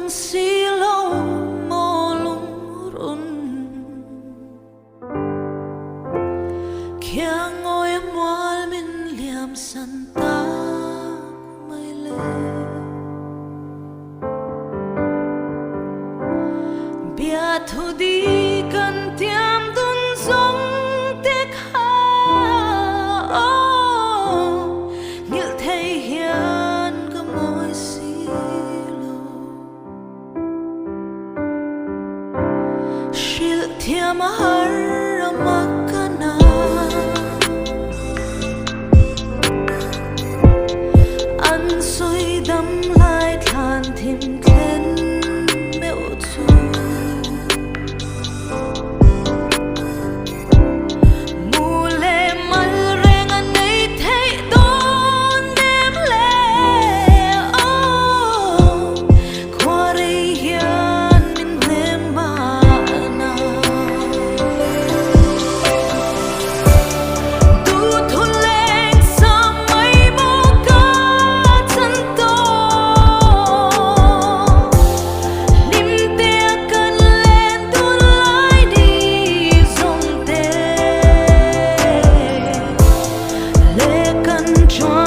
si lo maw lungrun. Khiangawi mual min liam san tak mai le. Biathu di kan tiam dun zawng te kha aw nghilh thei hian ka mawi si lo. Hrilh thiam a har a mak ka na. An sawi dam lai thlan thim thlen meuh chu. Mu leh mal reng a nei theih dawn nem le aw Khua rei hian min hnem mahna. Duhthu leng sa mai maw ka chan tawh. Hlimtea kan len dun lai ni zawng te. Le kan chuan.